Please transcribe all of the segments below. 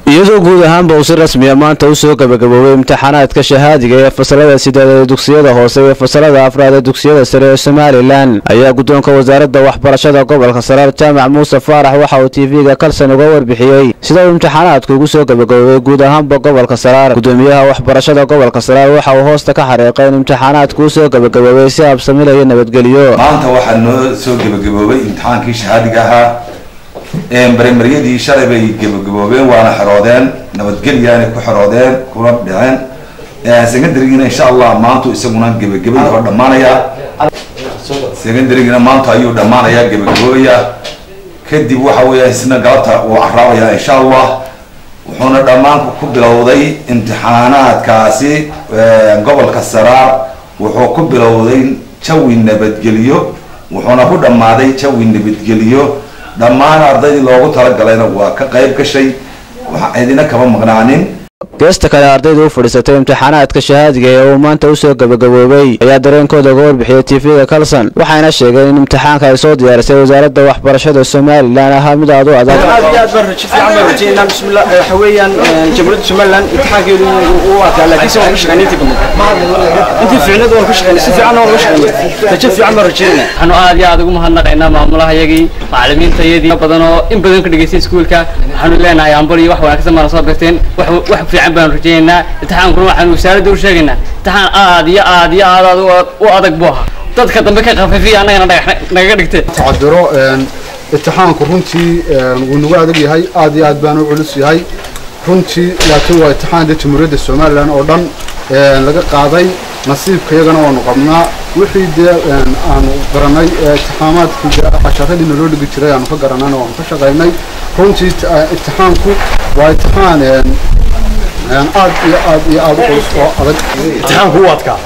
Iyadoo guud ahaanba uu si rasmiya maanta u soo gabagaboobay imtixaanaadka shahaadiga ee fasalada sideed ee dugsiyada hoose iyo fasalada afraad ee dugsiyada sare ee Somaliland, ayaa guddoonka wasaaradda waxbarashada gobolka Saraar, Jaamac Muuse Faarax, waxa uu TV-ga Kalsan uga warbixiyey sida uu imtixaanaadku ugu soo gabagaboobay guud ahaanba gobolka Saraar. Gudoomiyaha waxbarashada gobolka Saraar waxa uu hoosta ka xariiqay in imtixaanaadku u soo gabagaboobay si habsami iyo nabadgelyo. Maanta waxaa noo soo gebagaboobay imtixaankii shahaadiga ahaa. Primaryadii shalay bay gebagaboobeen, waana xeroodeen, nabadgelyaanay ku xeroodeen kuna dhaceen. Secondarygiina insha Allah maantu isaguna gebagabay oo dhammaanaya. Secondarygina maanta ayuu dhammaanayaa, gebagaboobaya. Kadib waxa weeya isna galabta wuu caraabayaa insha Allah. Wuxuuna dhammaanku ku bilowday imtixaanaadkaasi gobolka Saraar, wuxuu ku bilowday jawi nabadgelyo, wuxuuna ku dhammaaday jawi nabadgeliyo. Dhammaan ardaydii loogu talagalayna waa ka qayb gashay, waxa idina kama maqnaanin. Geesta kale, ardayda u fadhiisatay imtixaanaadka shahaadiga ee uu maanta usoo gabagaboobay ayaa dareenkooda uga warbixiyey TV-ga Kalsan, waxayna sheegeen in imtixaanka ay soo diyaarisay wasaaradda waxbarashada Somaliland ahaa mid aad u adag. Aad iyo aad baan rajo fiican baan rajaynaa. Bismillah, waxa weeyaan Jamhuuriyadda Somaliland imtixaankeedu uu adkaa, laakiin se waan ka shaqeynay intii badnayd, intii fiicneed waan ka shaqeynay, si fiican waan uga shaqeynay. Rajo fiican baan rajaynaa. Waxaanu aad iyo aad ugu mahadnaqaynaa maamulahayagii, macallimiintayadii badan oo in badan ka dhigaystay iskuulka. Waxaanu leenahay hambal iyo wax wanaagsan baana soo barteen, wax fiican baanu rajaynaynaa. Imtixaankuna waxaanu wasaaradda u sheegaynaa imtixaan aad iyo aad iyo aad aad u adag buu ahaa. Dadka dambe ka khafiifiya, annagana dhagax nagaga dhigtee. Tacabiro imtixaanku runtii wuu nagu adag yahay, aad iyo aad baana u culus yahay runtii, laakiin waa imtixaan dee Jamhuuriyadda Somaliland oo dhan laga qaaday. Nasiibka iyagana waanu qabnaa. Wixii dee aanu garanay imtixaamaadkii dee casharadii naloo dhigi jiray aanu ka garanayna waanu ka shaqaynay. Runtii imtixaanku waa imtixaan aad iyo aad iyo aad u culus oo adag. Imtixaanku u adkaa,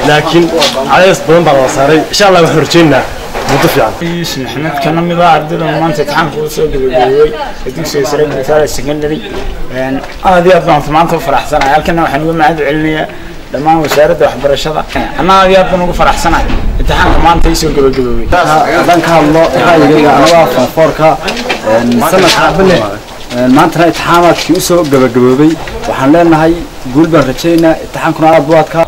laakiin cadays badan baa la saaray. Insha Allah waxaan rajaynaa muddo fiican. Yuusuf Maxamed, kana mid ah ardayda maanta imtixaanka uu soo gabagaboobay ee dugsiga sare Gutaale Secondary, aad iyo aad baan maanta u faraxsanahay. Halkana waxaan uga mahad celinayaa dhammaan wasaaradda waxbarashada. Anna aad iyo aad baan ugu faraxsanahay imtixaanka maanta ii soo gabagaboobay. Haddaan ka hadlo ra'yigayga, anigu form fourka sanadka maantana imtixaanaadkii usoo gabagaboobay, waxaan leenahay guul baan rajaynaa. Imtixaankuna aad buu adkaa.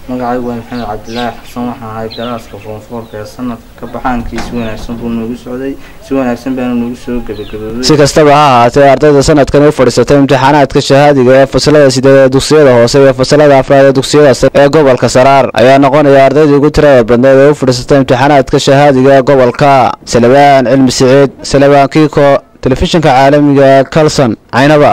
Magacaygu waa Maxamed Cabdilaahi Xasan, waxaan ahay classka form fourka ee sanadka ka baxaankii. Si wanaagsan buu noogu socday, si wanaagsan baana noogu soo gabagaboobay. Si kastaba ha ahaatee, ardayda sanadkan u fadhiisatay imtixaanaadka shahaadiga ee fasalada sideed ee dugsiyada hoose iyo fasalada afraad ee dugsiyada sare ee gobolka Saraar ayaa noqonaya ardaydii ugu tirada badneed ee u fadhiisatay imtixaanaadka shahaadiga ee gobolka. Salabaan Cilmi Siciid, Salabaan Kiiko, telefishinka caalamiga Kalson, Caynaba.